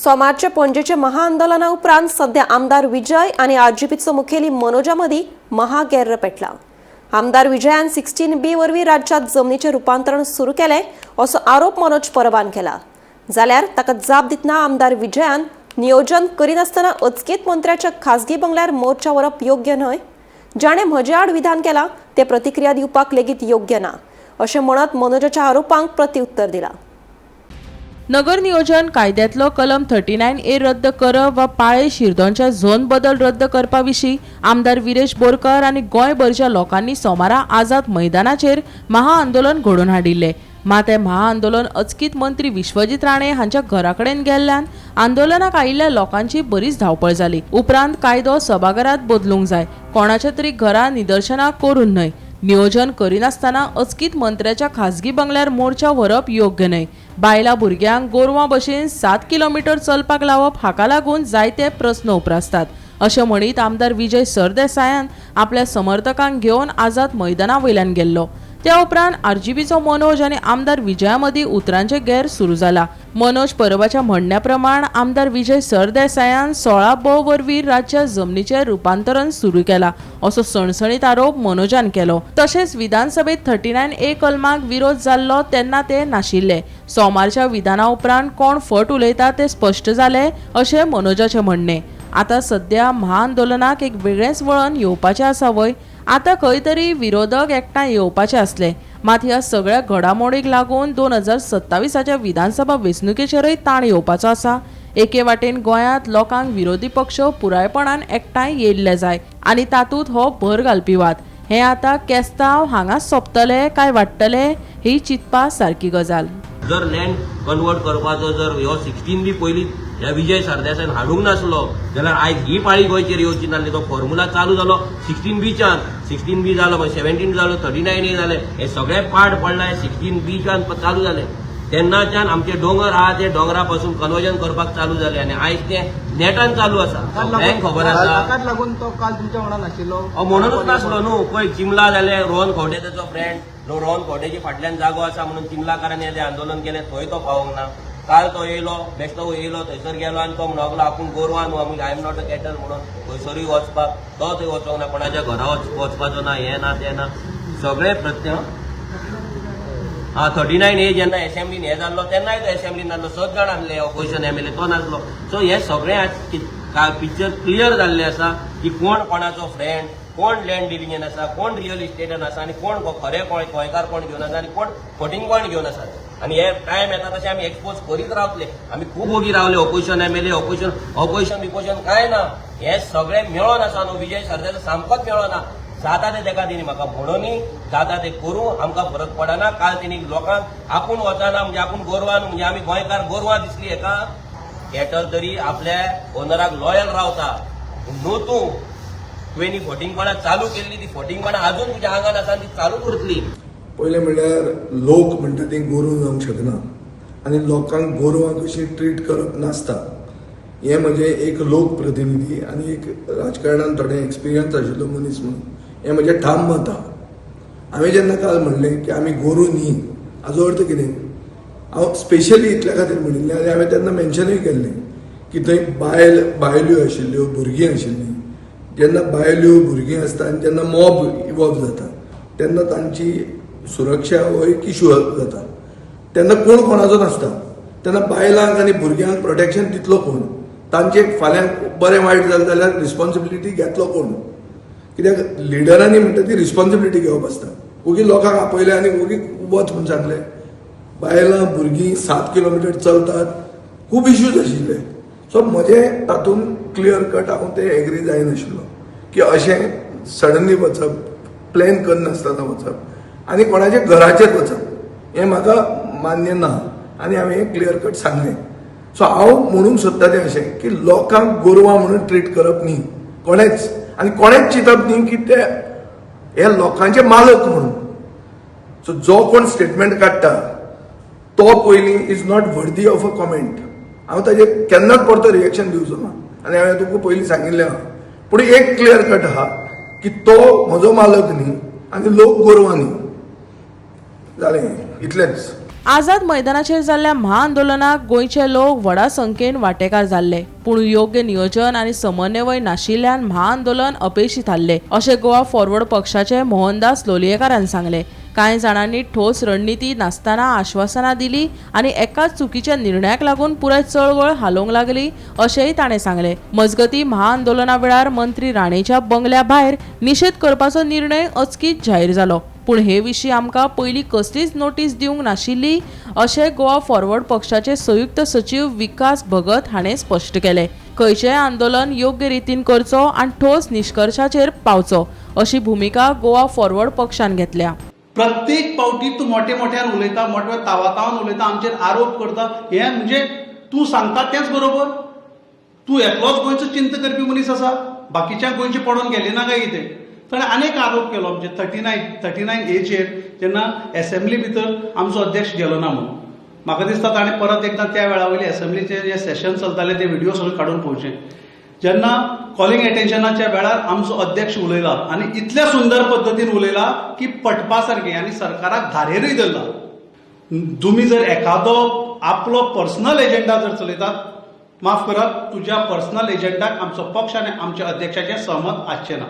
सोमारच्या पणजेच्या महाआंदोलना उपरांत सध्या आमदार विजय आनी आरजीपीचो मुखेली मनोजा मदीं महागेर्र पेटला. आमदार विजयान 16B वरवीं राज्यांत जमनीचें रुपांतरण सुरू केलें असो आरोप मनोज परबान केला. जाल्यार ताका जाप दितना आमदार विजयान नियोजन करिनासतना अचकीत मंत्र्याच्या खासगी बंगल्यार मोर्चा व्हरप योग्य न्हय, जाणें म्हजे आड विधान केलां ते प्रतिक्रिया दिवपाक लेगीत योग्य ना अशें म्हणत मनोजाच्या आरोपांक प्रत्युत्तर दिलां. नगर नियोजन कायद्यांतलो कलम 39A रद्द करप वा पाळे शिरदोनच्या झोन बदल रद्द करपा विशीं आमदार विरेश बोरकर आनी गोंयभरच्या लोकांनी सोमारा आझाद मैदानाचेर महाआंदोलन घडोवन हाडिल्लें. मात हें महाआंदोलन अचकीत मंत्री विश्वजीत राणे हांच्या घरा कडेन गेल्ल्यान आंदोलनाक आयिल्ल्या लोकांची बरीच धांवपळ जाली. उपरांत कायदो सभाघरांत बदलूंक जाय, कोणाच्या तरी घरा निदर्शनां करून न्हय. नियोजन करिनासतना अचकीत मंत्र्याच्या खासगी बंगल्यार मोर्चा व्हरप योग्य न्हय. बायलां भुरग्यांक गोरवां भशेन 7 किलोमिटर चलपाक लावप, हाका लागून जायते प्रस्न उप्रासतात अशें म्हणीत आमदार विजय सरदेसायान आपल्या समर्थकांक घेवन आझाद मैदाना वयल्यान गेल्लो. त्या उपरांत आरजीपीचो मनोज आनी आमदार विजया मदीं उतरांचे गेर सुरू जाला. मनोज परबाच्या म्हणण्या प्रमाण आमदार विजय सरदेसायान 16ब वरवीं राज्यात जमनीचें रुपांतरण सुरू केला असो सणसणीत आरोप मनोजान केलो. तशेंच विधानसभेत 39A कलमाक विरोध जाल्लो तेन्ना ते नाशिल्ले. सोमारच्या विधाना उपरांत कोण फट उलयता तें स्पश्ट जालें अशें मनोजाचें म्हणणें. आतां सध्या महाआंदोलनाक एक वेगळेंच वळण येवपाचें आसा व्हय? आतां खंय तरी विरोधक एकठांय येवपाचे आसले. मात ह्या सगळ्या घडामोडीक लागून 2027च्या विधानसभा वेंचणुकेचेरय ताण येवपाचो आसा. एके वाटेन गोंयांत लोकांक विरोधी पक्ष पुरायपणान एकठांय येयल्ले जाय आनी तातूंत हो भर घालपी वाद. हें आतां केस्तांव हांगा सोंपतलें काय वाडटलें, ही चिंतपा सारकी गजाल. जर लँड कन्वर्ट करपाचो जर ह्यो 16B पयलीं ह्या विजय सरदेसायान हाडूंक नासलो जाल्यार आयज ही पाळी गोंयचेर येवची नासली. तो फॉर्मुला चालू जालो 16Bच्यान. 16B जालो, मागीर 17 जालो, 39A जाले. हे सगळे पाड पडला 16Bच्यान चालू जाले. तेन्नाच्यान आमचे दोंगर आहा, ते दोंगरा पासून कन्वर्जन करपाक चालू जाले आनी आयज ते नेटान चालू आसा. सगळ्यांक खबर आसा. ताकाच लागून तो काल तुमच्या वांगडा नाशिल्लो. म्हणूनच नासलो न्हू. पळय, चिमला जाले, रोहन खंवटे तेचो फ्रेंड. रोहन खंवटेची फाटल्यान जागो आसा म्हणून चिमलाकारांनी हें आंदोलन केलें, थंय तो पावोंक ना. काल तो येयलो, बेश्टो येयलो, थंयसर गेलो आनी तो म्हणूंक लागलो आपूण गोरवां न्हू आमी, I am not a cattle म्हणून थंयसरूय वचपाक तो थंय वचोंक ना. कोणाच्या घरा वचपाचो ना, हें ना, तें ना, सगळे प्रत्य. हा, 39A जेन्ना एसेंब्लीन हें जाल्लो तेन्नाय तो एसेंब्लीन नासलो. सत जाण आसले ऑपोजिशन एमएलए, तो नासलो. सो हे सगळें आज पिक्चर क्लियर जाल्लें आसा की कोण कोणाचो फ्रेंड, कोण लँड डिलिंगेन आसा, कोण रियल इस्टेटान आसा आनी कोण खरे गोंयकार कोण घेवन आसा आनी कोण फटींगपण घेवन आसा. आनी हे टायम येता तशें आमी एक्सपोज करीत रावतले. आमी खूब ओगी रावले. ऑपोजिशन एमएलए, ऑपोजिशन ऑपोजिशन बिपोजिशन कांय ना. हे सगळे मेळोन आसा न्हू. विजय सरदेसाय सामकोच मेळोना. जाता ते तेका तेणी म्हाका म्हणूनी, जाता ते करूं, आमकां फरक पडना. काल तेणी लोकांक आपूण वचना म्हणजे आपूण गोरवां न्हू, म्हणजे आमी गोंयकार गोरवां दिसली हेका. कॅटल तरी आपल्या ओनराक लॉयल रावता न्हू. तुवें ही फटींगपणां चालू केल्ली, ती फटींगपणां अजून तुज्या आंगान आसा आनी ती चालूच उरतली. पयलें म्हणल्यार लोक म्हणटा ती गोरूं जावंक शकना आनी लोकांक गोरवां कशी ट्रीट करप नासता. हें म्हजें एक लोकप्रतिनिधी आनी एक राजकारणान थोडें एक्सपिरियन्स आशिल्लो मनीस म्हणून हें म्हजें ठाम मत आहा. हांवें जेन्ना काल म्हणलें की आमी गोरूं न्ही, हाजो अर्थ कितें? हांव स्पेशली इतल्या खातीर म्हणिल्लें आनी हांवें तेन्ना मेन्शनूय केल्लें की थंय बायल्यो आशिल्ल्यो, भुरगीं आशिल्लीं. जेन्ना बायल्यो भुरगीं आसता आनी जेन्ना मॉब इवॉल्व जाता तेन्ना तांची सुरक्षा हो एक इशू जाता. तेन्ना कोण कोणाचो नासता. तेन्ना बायलांक आनी भुरग्यांक प्रोटेक्शन दितलो कोण? तांचे फाल्यां बरें वायट जालें जाल्यार रिस्पॉन्सिबिलिटी घेतलो कोण? कित्याक लिडरांनी म्हणटा ती रिस्पॉन्सिबिलिटी घेवप आसता. ओगी लोकांक आपयले आनी ओगी वच म्हूण सांगलें. बायलां भुरगीं 7 किलोमिटर चलतात, खूब इश्यूज आशिल्ले. सो म्हजें तातूंत क्लियर कट हांव ते एग्री जायनाशिल्लो की अशें सडनली वचप, प्लॅन करनासतना वचप आनी कोणाच्या घराचेर वचप, हें म्हाका मान्य ना आनी हांवें हें क्लियर कट सांगलें. सो हांव म्हणूंक सोदता तें अशें की लोकांक गोरवां म्हणून ट्रीट करप न्ही कोणेच आनी कोणेच चिंतप न्ही की ते हे लोकांचे मालक म्हणून. सो जो कोण स्टेटमेंट काडटा तो पयलीं is not worthy of a comment. हांव ताजेर केन्नाच परतो रिएक्शन दिवचो ना आनी हांवें तुका पयलीं सांगिल्लें आहा. पूण एक क्लियर कट आहा की तो म्हजो मालक न्ही आनी लोक गोरवां न्ही. जालें, इतलेंच. आझाद मैदानाचेर जाल्ल्या महाआंदोलनाक गोंयचे लोक व्हडा संख्येन वांटेकार जाल्ले, पूण योग्य नियोजन आनी समन्वय नाशिल्ल्यान महाआंदोलन अपेशी थारले अशें गोवा फॉरवर्ड पक्षाचे मोहनदास लोलयेकारान सांगले. कांय जाणांनी ठोस रणनिती नासतना आश्वासनां दिली आनी एकाच चुकीच्या निर्णयाक लागून पुराय चळवळ हालोवंक लागली अशेंय ताणें सांगलें. मजगतीं, महाआंदोलना वेळार मंत्री राणेच्या बंगल्या भायर निशेध करपाचो निर्णय अचकीत जाहीर जालो, पूण हे विशीं आमकां पयलीं कसलीच नोटीस दिवंक नाशिल्ली अशें गोवा फॉरवर्ड पक्षाचे संयुक्त सचीव विकास भगत हाणें स्पश्ट केलें. खंयचेंय आंदोलन योग्य रितीन करचो आनी ठोस निश्कर्शाचेर पावचो अशी भुमिका गोवा फॉरवर्ड पक्षान घेतल्या. प्रत्येक पावटी तूं मोठे मोठ्यान उलयता, मोठ्या तावातावान उलयता, आमचेर आरोप करता. हें म्हणजे तूं सांगता तेंच बरोबर. तूं एकलोच गोंयचो चिंता करपी मनीस आसा, बाकीच्यांक गोंयचें पडोवन गेलें ना काय कितें? ताणें आनीक आरोप केलो आमचेर 39 एचेर, जेन्ना एसेंब्ली भितर आमचो अध्यक्ष गेलो ना म्हणून. म्हाका दिसता ताणें परत एकदां त्या वेळा वयले एसेंब्लीचे जे सेशन चलताले ते व्हिडिओ सगळे काडून पळोवचे. जेन्ना कॉलिंग एटेन्शनाच्या वेळार आमचो अध्यक्ष उलयला आनी इतल्या सुंदर पद्दतीन उलयला की पटपा सारकें, आनी सरकाराक धारेरूय धरला. तुमी जर एखादो आपलो पर्सनल एजेंडा जर चलयतात, माफ करात, तुज्या पर्सनल एजेंडाक आमचो पक्ष आनी आमच्या अध्यक्षाचें सहमत आसचें ना.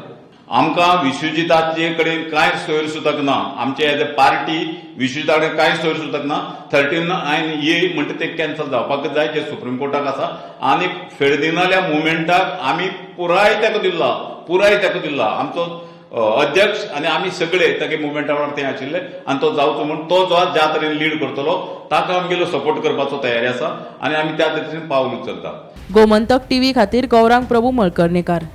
आमकां विश्वजिताचे कडेन कांय सोयर सुतक ना. आमचे एज अ पार्टी विश्वजिता कडेन कांय सोयर सुतक ना. 39A म्हणटा ते कॅन्सल जावपाक जाय, जे सुप्रीम कोर्टाक आसा. आनी फेर्दिनाल्या मुवमेंटाक आमी पुराय तेको दिल्ला, पुराय तेको दिल्ला. आमचो अध्यक्ष आनी आमी सगळे तागे मुवमेंटा वांगडा थंय आशिल्ले आनी तो जावचो म्हूण तो जो ज्या तरेन लीड करतलो ताका आमगेलो सपोर्ट करपाचो तयारी आसा आनी आमी त्या तरेन पावल उचलता. गोमंतक टीव्ही खातीर गौरांग प्रभू मळकर्णेकार.